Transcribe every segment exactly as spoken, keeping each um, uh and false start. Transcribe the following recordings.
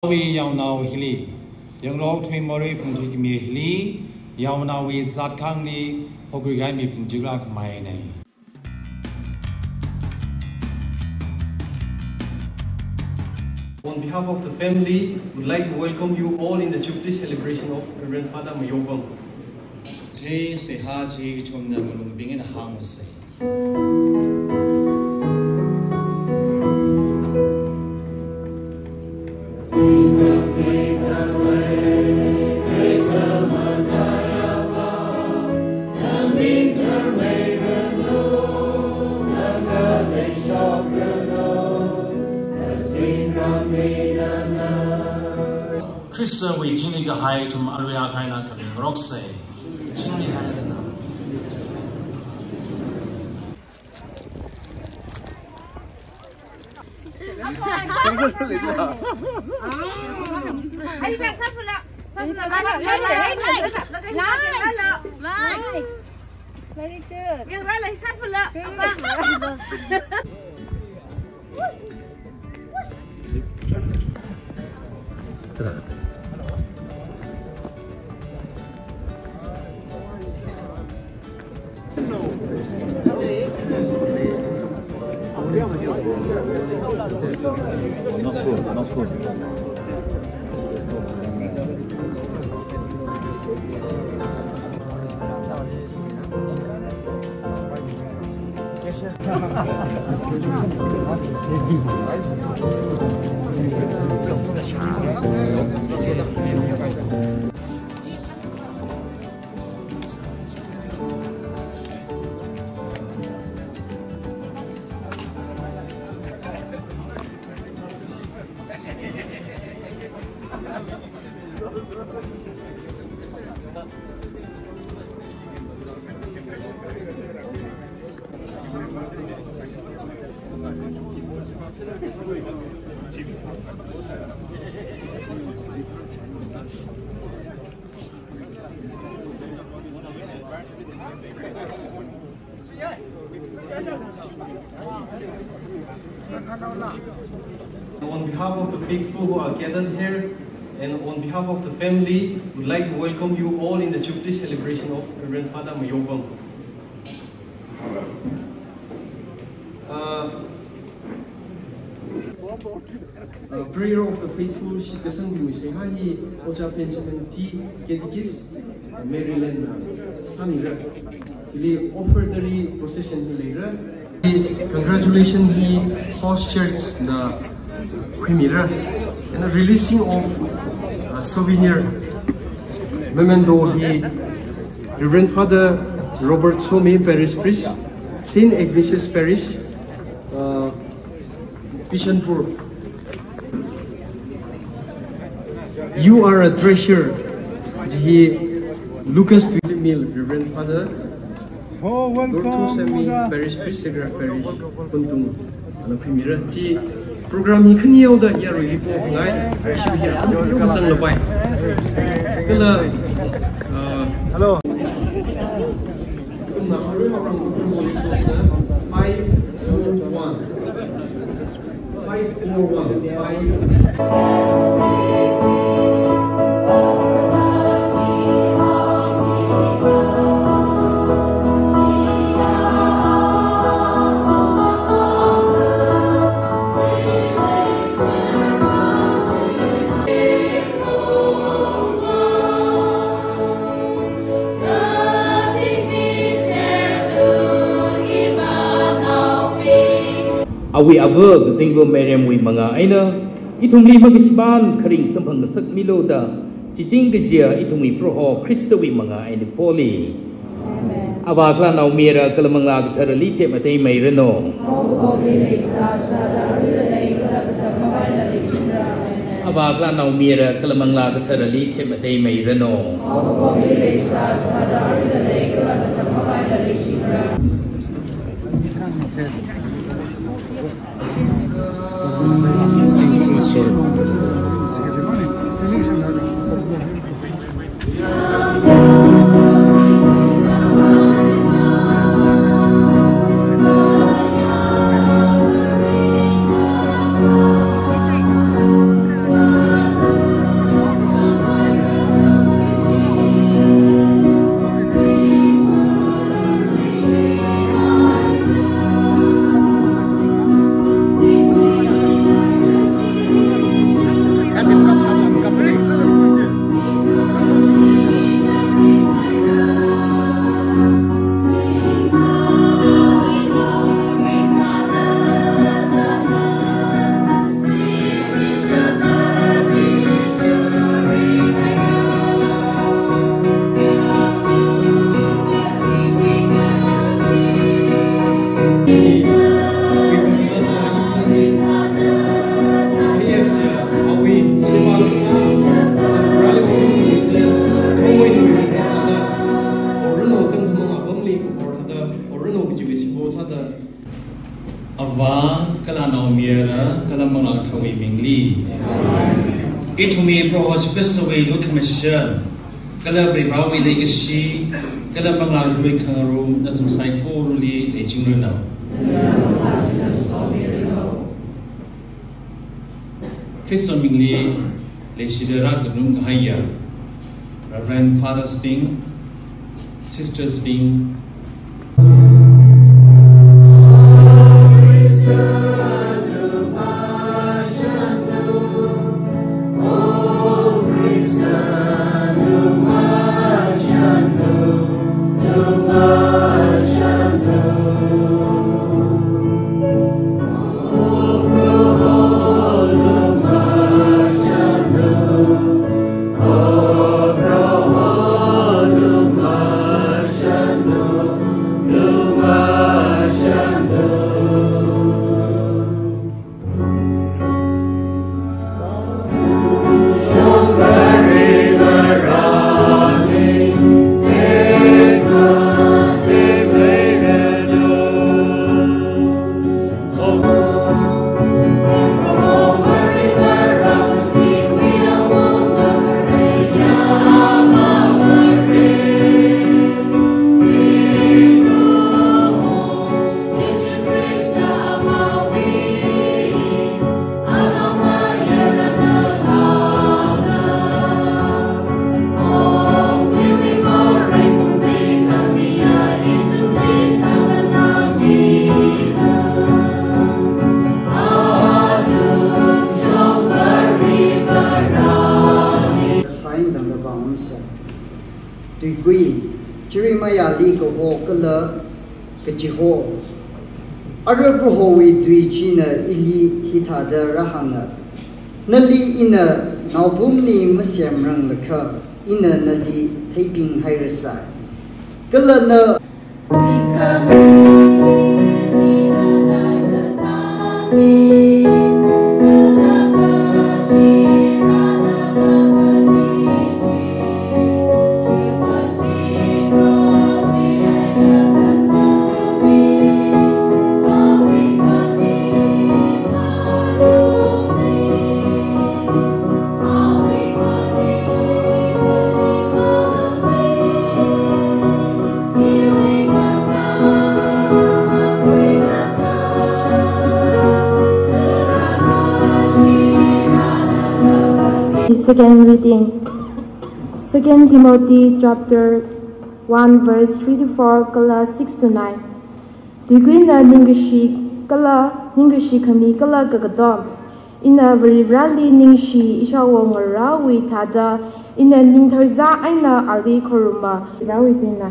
Wui yaonao hili, Yanglong Thui Morei phungthui khami hili, yaonaowui zat khangli hokhui kahai mibing chila khamei nei. On behalf of the family, would like to welcome you all in the Jubilee celebration of Reverend Father Mayopam. Chi seihā chi ithumna malung bingin hāngsa. Khristawui chingri kahai ithum aluya kaina kami ngaroksa. Very good. On behalf of the faithful who are gathered here, and on behalf of the family, would like to welcome you all in the Jubilee celebration of Reverend Father Mayopam. Uh, uh, prayer of the faithful, shitkasangwui seihā hi Ojā Benjamin T, Catechist, Maryland na sāmira. Chili offertory procession hi leira. Congratulation hi host church na khuimira. And a releasing of, uh, souvenir memento hi Reverend Father Robert Somi, Parish Priest, Saint Ignatius Parish, uh, Bishanpur. You are a treasure. Chi hi Lucas Tui Mill, Reverend Father Oh, welcome, Lord Thu Semi, Mother. Parish Priest, Sacred Parish, Kuntung, ana khuimira. Chi program hi khani yaoda yaruili pongai, shi hi khani yaoda zanglapai. Kala, uh, hello. Kumna arui haorang kumna resource five two one. Five four one five. Awui ava kazingva Mariamwui manga eina, ithumli makashibam kharing samphang ngasakmilu da, chiching kajiya ithumwui Proho Khristawui manga eina poli. Avā kala Naomayara kala Manglā Katharali tekmatei mairanu. Avā kala Naomayara kala Manglā Katharali tekmatei mairanu. Ithumwui Proho Jishu Khristawui lukhamashan, kala Varivarāwui leikashi, kala mangāli khangarum nathum saikorali leichingranu. Khristawui mingli leishida rāzangngarum kahaiya Reverend Fathers bing, Sisters bing, Trying tangda bang amsa. Tuikui, Jeremiahli kaho kala kachiho. Ara Prohowui tui china ili hithāda rāhānga. Nali ina naopumli masemranglakha, ina nali theiping hairasai. Kala na Second reading, Second Timothy chapter one verse three to four kala six to nine. Tuikuina ningkashi kala, ningkashi khami kala kakatom. Ina Varivarāli ningshi ishāwo ngarāwui thāda, ina ning tharzā eina ali khoruma. Varivarāwui tuina.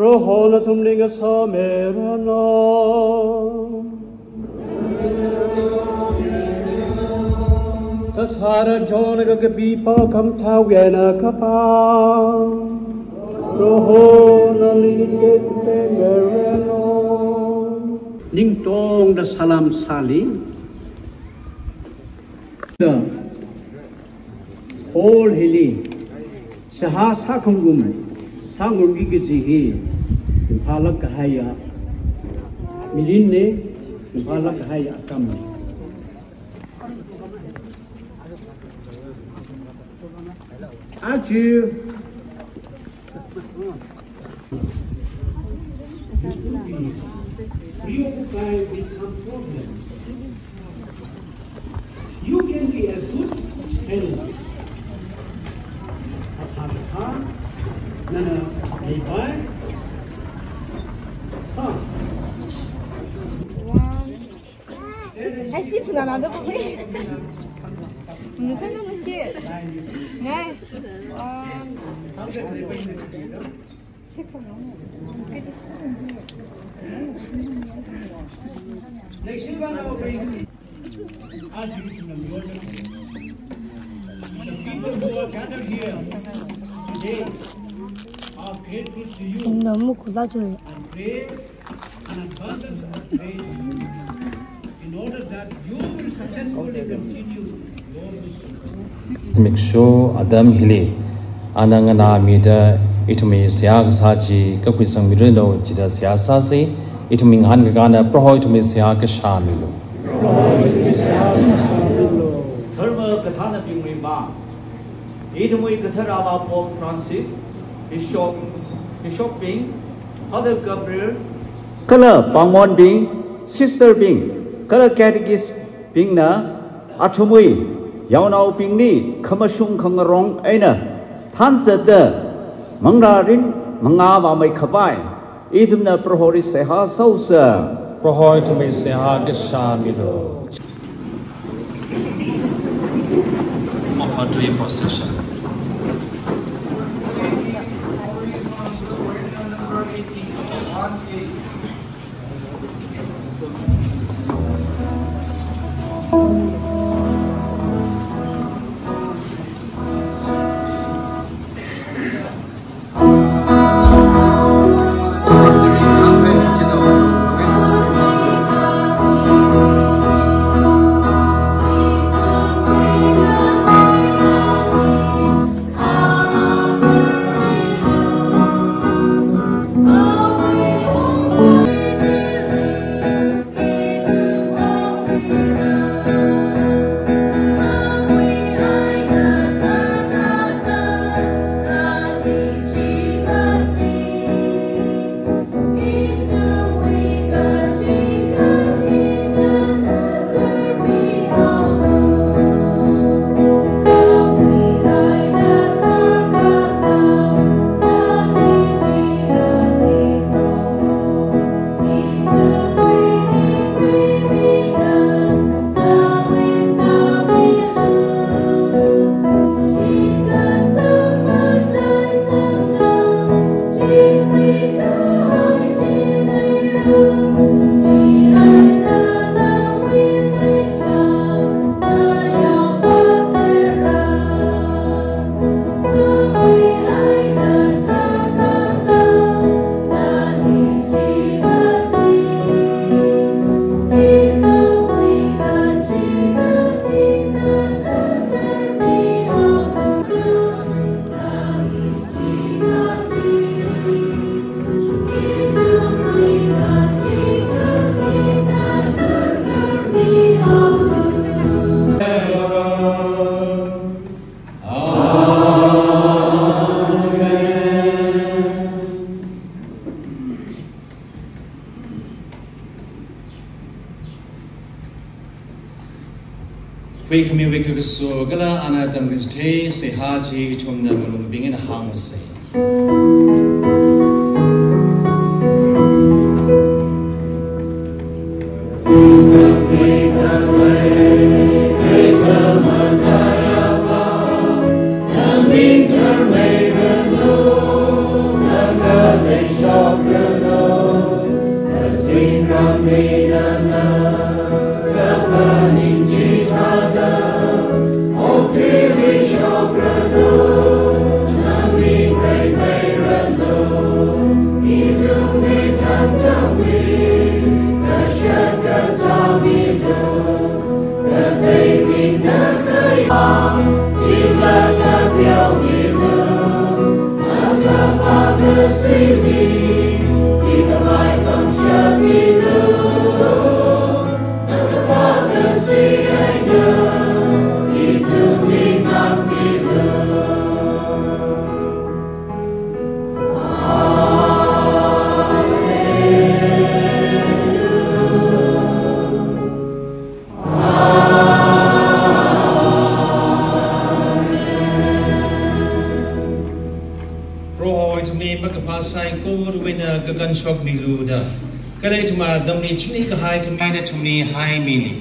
Prohona nathumli ngasāmiranu. Kathara Johnna kakapi pao khamathā eina kapā. Prohona nali tekhatemiranu. Ningtongda salam sāli. Hall hili seihā sākhangarum sāngarumki kaji hi ringphālāk kahaiya mirinne, ringphālāk kahaiya akamne. Aja preoccupied with some problems. You can be a good helper. Asākha, nana leipai. Ha. Ai, si phunana da bui. Nusang nang ki. Ngai. As you remember, the people who are gathered here today are grateful to you and pray an abundance of grace in order that you will successfully continue your mission. Zimiksho atam hili, ana nganāmida ithumwui seihā kasā chi kakhuisangmiranu jida seihā sāsa, ithumwui ngahānkakāna Proho ithumwui seihā kashā milu. Dharma kathānabingwui vang, ithumwui kathara Pope Francis, Bishop, Bishop bing, Father Gabriel, kala pāngmonbing, sister bing, kala catechist bingna athumwui yaonaobingli khamashung khangarong eina thanzatda manglārin mangā vāmeikhavai ithumna Proholi seihā sāusa. Proho ithumwui seihā kashā milu. Offertory procession. Huikhamiwui kakaso kala ana tamkachithei seihā chi ithumna malung bingin hāngsa. Proho ithumli makaphā saikorawui eina kakanshokmilu da, kala ithum atamli chingri kahai khami nathumli haimili.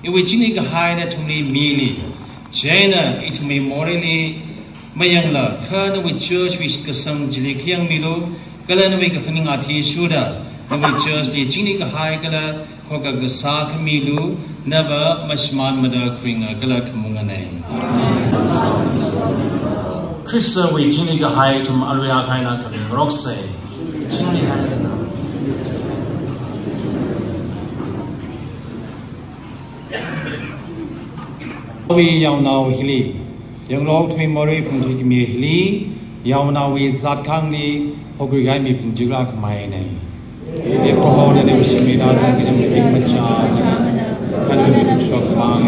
Iwui chingri kahai nathumli mili. Chieina ithumwui moreili mayangla kha nawui church wui kasang chili khayangmilu, kala nawui kaphaning athishurda nawui church li chingri kahai kala khokha kasā khamilu, Nava mashimānmada kharinga kala khamungana. Khristawui chingri kahai ithum aruihak eina kharing ngaroksa. Chingri hai. Wui yaonao hili, yanglu thui morei phungthui khami hili, yaonaowui zat khangli hokhui kahai mibing chikra khamei nei. Ye Proho nali shimida singkida matik macha, kanu matik shok mang.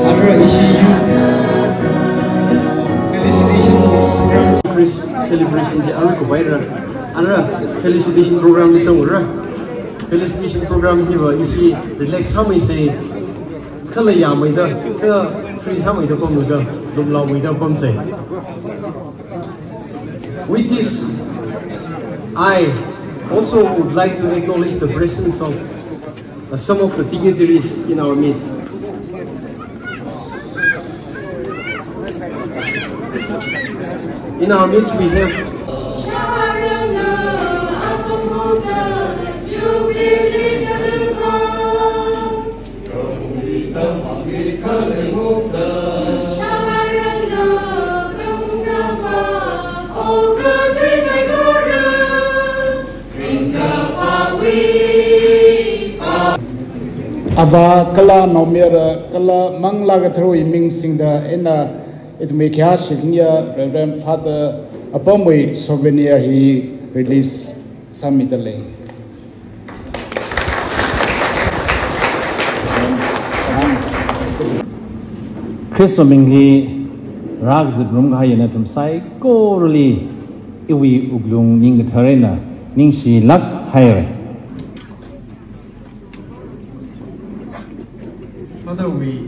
Arui ishi youth felicitation program, celebration chi arui khuipaira. Arui felicitation program chi sāra. Felicitation program hiva ishi relax sāmeisa. Kala yāmeida, kala free sāmeida pamda, lumlaomeida pamsa. With this, I also would like to acknowledge the presence of, uh, some of the dignitaries in our midst. In our midst, we have Avā kala Naomayara kala Manglā Katharawui ming singda ina ithumwui khayā shikniya Reverend Father Apamwui souvenir hi release sāmida lei. Khristawui mingli rākazip ngarumkahai nathum saikorali iwui wuklung ning kathar eina ningshilāk haira. Father, we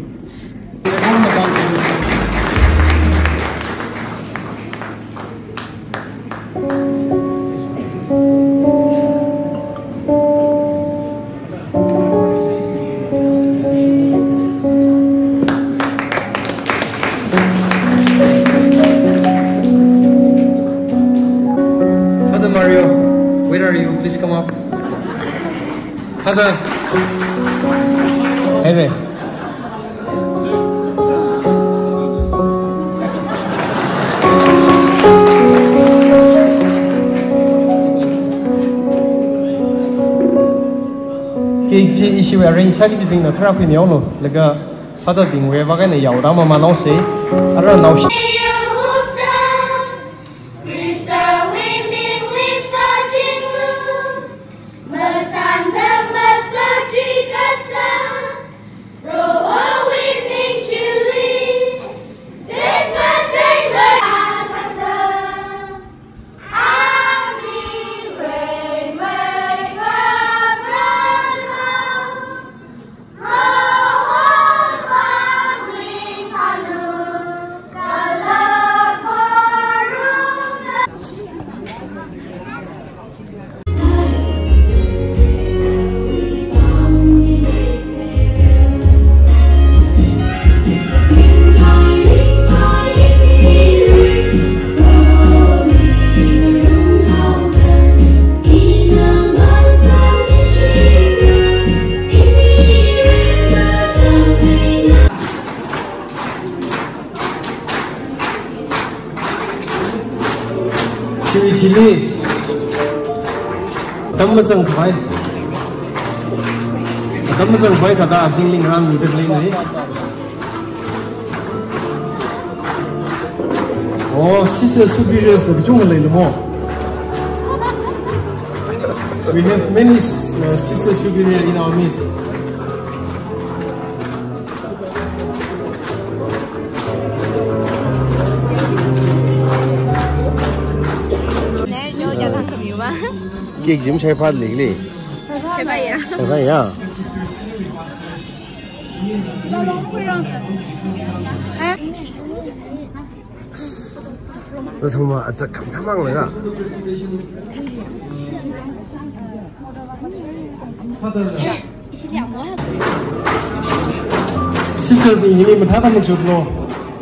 Father Mario, where are you? Please come up. Father. Henry. Kei chi ishiwui arrange sāki chibingna khara khuimihaolu, laga Father bingwui vak eina yaora mamān haosa, ara naoshi. Chiwui chili. Atam mazangkhavai. Atam mazangkhavai thāda azingli ngarānmida leina. Oh, Sister Superiors na kachungkha leilamo. We have many, uh, Sister Superior in our midst. Cake jim shaiphā likli. Shaiphā ya. Shaiphā ya. Nathum ma achak khamthamang laga. Sister bing hili mathāda machutlu.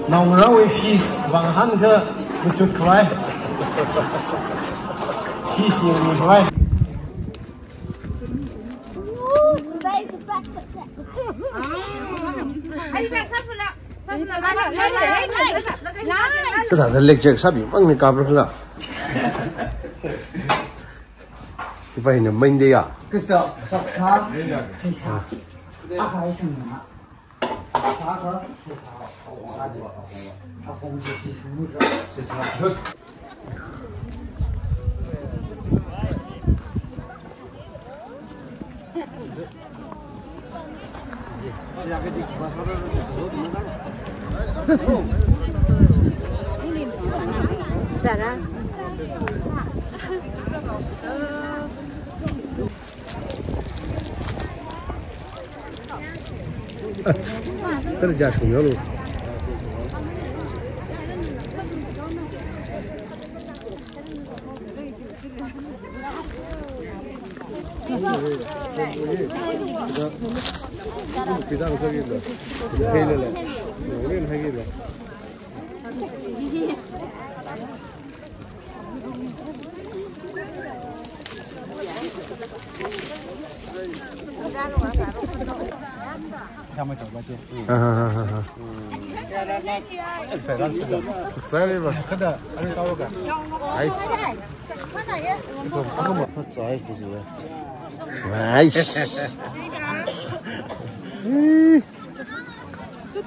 Naongarāwui fees vang hāngda machutkhavai. Fees yangmikhavai. Kathāda lecture sābing mangli kapra khala. Ipaina main de ya. Kristo, saksa, sisa. Akha isang na. Saksa, sisa. Sa je. Akhong je, sisa. Sisa. Tara ja shung yolu. Ha, ha, ha, ha, ha. Tsai ba. Ai. Tsai, tsai, tsai. Ai.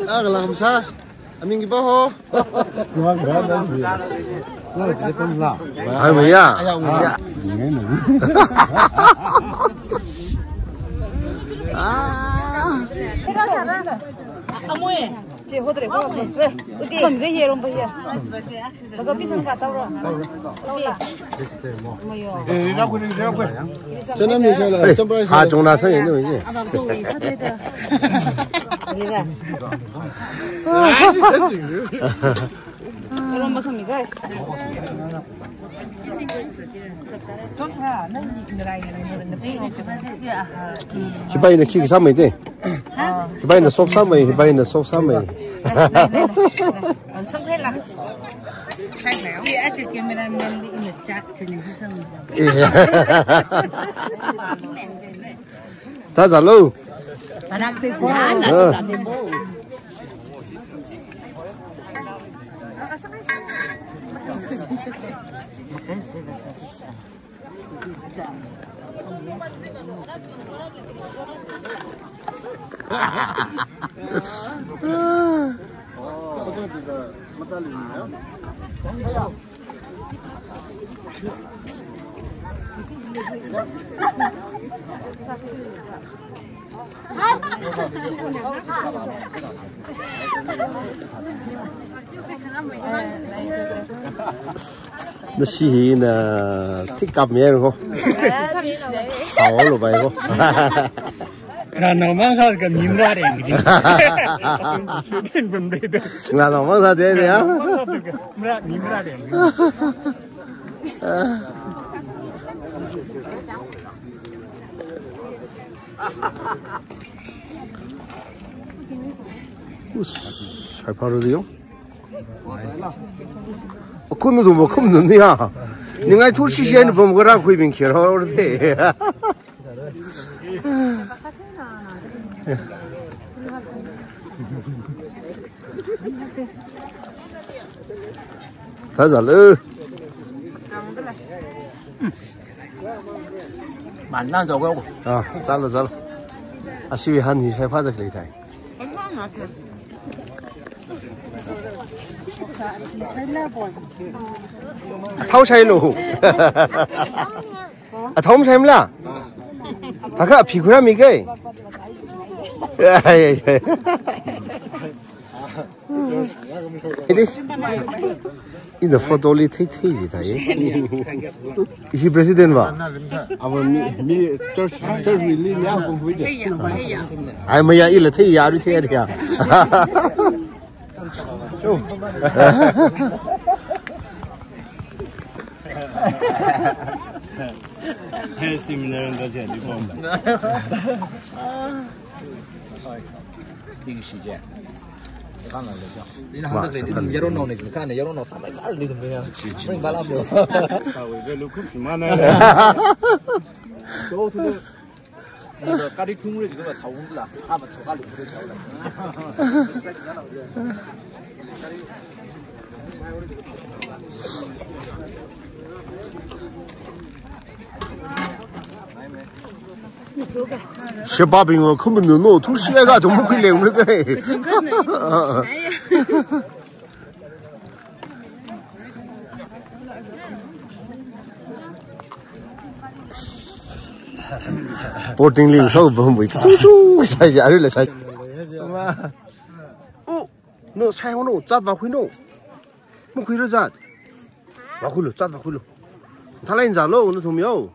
Ah, kalam sa. Aming ki ba ho? Cuma gada sih. Lo, jadi pun lah. Hai, maya. Ayo, maya. Ah. Amoy. Che, hodre, ba. Uti. Samge ye rom ba ya. Laga pisang ka tau ro. Tau ya. Mayo. Eh, ina kuni, ina kuni. Chana mi shala, eh, champa sa shala. Chungna sa yendo ji. Abang tu sa de de. Ni ba. Rom ba sa mi ga. Hibai na khi sāmei de. Ha? Hibai na sok sāmei, hibai na sok sāmei. Ang sok hai la. Hai hai. Iya, aja cameraman di ina chat sini bisa. Iya. Thāzālu. Parak te ko. Ah. Nashi hina tik kap mer ko. Hao lo bai ko. Rānao mang sā ka mim rā reng di. Kin bam de de. Rānao mang sā de de ya. Mra mim rā reng. Us, hai pharo diyo. Khunu dum khum dum ni ha. Ningai thur shi shi ni bam gara khuibing khir ha or de. Thāzālu. Manlang zao ko. Ah, zalo, zalo. Ashiwui han hi shaiphāda khalei thai. Athao shailu. Athao mashaimala? Thākha aphi khuirāmi kai. Ai, ai, ai. Idi. Ina photo li thei thei ji thai. Ishi president va? Ava mi, mi church, church li mi ang kung hui je. Ai, maya ila thei ya, ri thei ya. Cho. Hey, seminar da je, di bom. Ting shi je. Kan la le jo. Ina handa le, yaro no ne, kan yaro no sa mai kar li dum ya. Bring bala bo. Sa we be lu kup shi mana. Go to the Kari khung re jikha thao la, ha ba thao kali khung re thao la. Sheba bing wo khum nu no thu shi ga thu mu khi leng ne. Boarding li so bom bui. Chu chu, sai ja ri la sai. Ma. U, no sai ho no, zat vākhui no. Makhuilu zat. Vākhuilu, zat vākhuilu. Thalai zalo, nathum yo.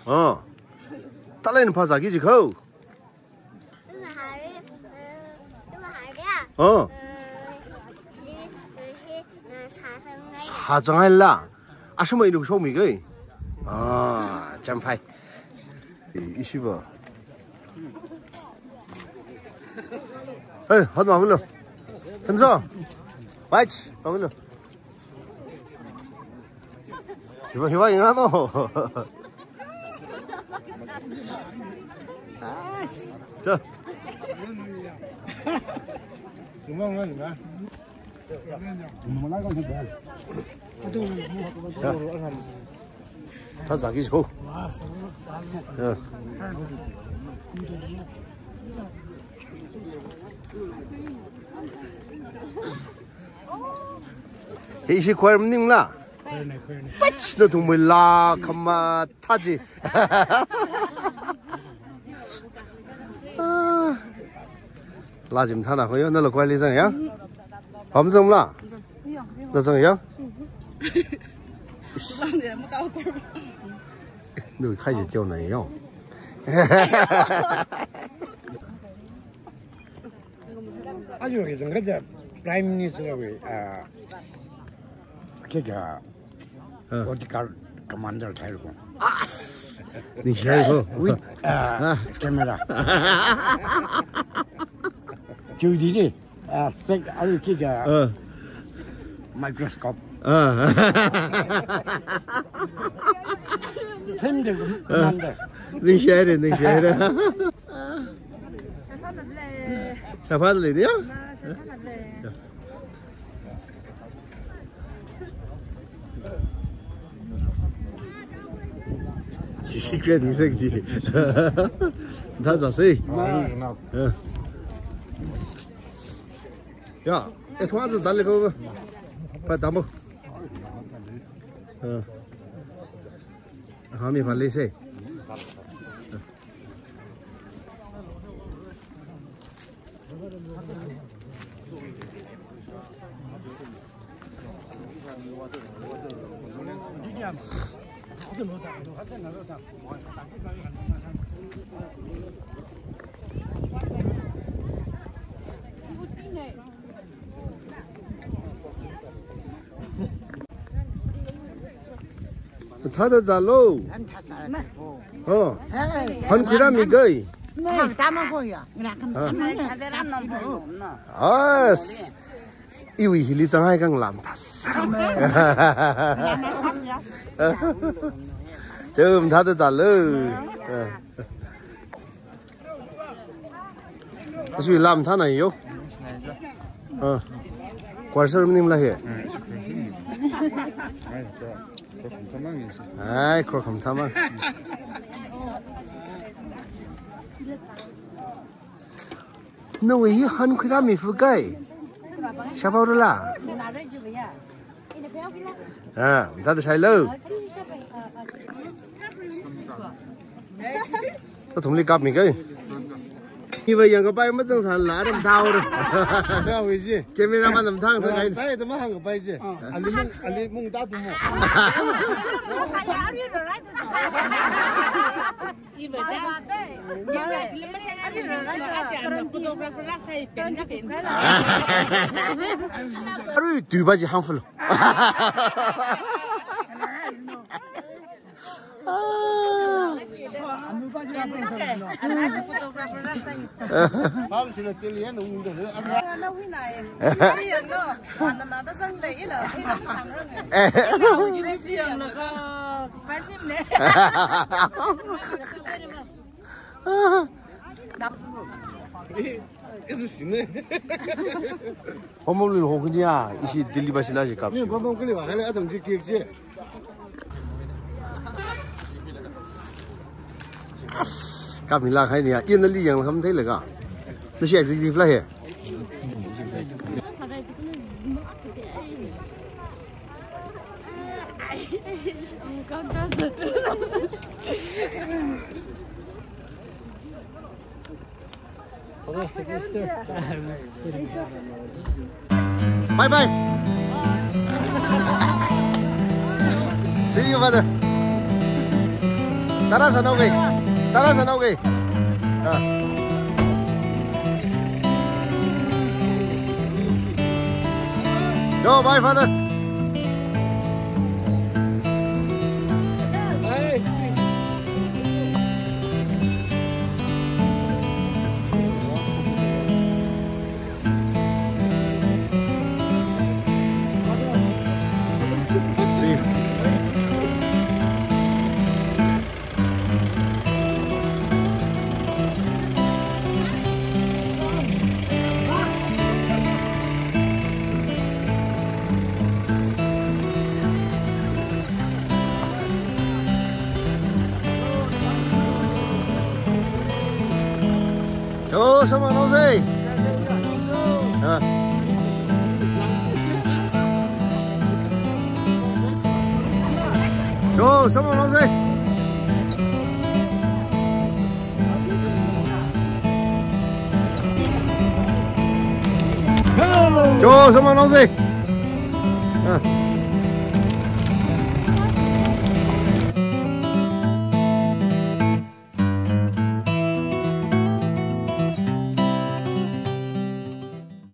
Ah. Thalai phāzāki jikho. Oh. Sāzanghai la. Ashama inu shomi kai. Ah, champhai. Ishiva. Hey, hot ma hulo. Tamso. Wait, ma hulo. Hiva, hiva, ina no. Cha. Cha. Thazaki ko. Ya. He ishi choir maningla? Choir ne, choir ne. Pach na thumui la khamathā chi. La chi mathāna khoyo, nala choir li zang ya? Ham zangla? Na zang ya? Nu khai chi teo na yo. Ayo, hi zangkha ja Prime Minister wui, ah, khikha, ah, bodyguard commander thai ko. As! Ningshi ko. With, ah, ah, camera. Chu di di, ah, spec, ayo khikha, ah, microscope. Ah. Same day, commander. Ningshi re, ningshi re. Shaiphāda lei diya? Chi secret ni sek chi. Thazasei. Ya. Ya, e thua za dal ko. Pa damo. Ya. Ha, mi phale se. Thāda zalo. Oh. Han khuirāmi kai. As. Iwui hili zanghai kang lam thasar. Chum thāda zalo. Asui lam thāna yo. Ah. Choir sir maningla he. Ai, khorkham thamang. Nawui hi han khuirāmi fukai. Shapao rala. Ah, da da shailo. Ta thumli kapmi kai. Iva yangkapai mazangsāla ram thaora. Thaora ji. Camera man nam thang sa kai. Tai ta mahāngkapai ji. Ali mung, ali mung ta tu mo. Arui tuiva ji hangful. Pamom li hokni ya, ishi Delhi bus la ji kap. Ni pamom kali ba, kali atam ji kek ji. As, kapmila khai ni ya, ina li yang kham thei le ga. Nashi executive la he. Bye bye. See you, brother. Tara sanaoge. Tara sanaoge. Ah. Yo, bye, father. See you. Cho, samphangnaosa. Ah. Cho, samphangnaosa. Cho, samphangnaosa. Ah.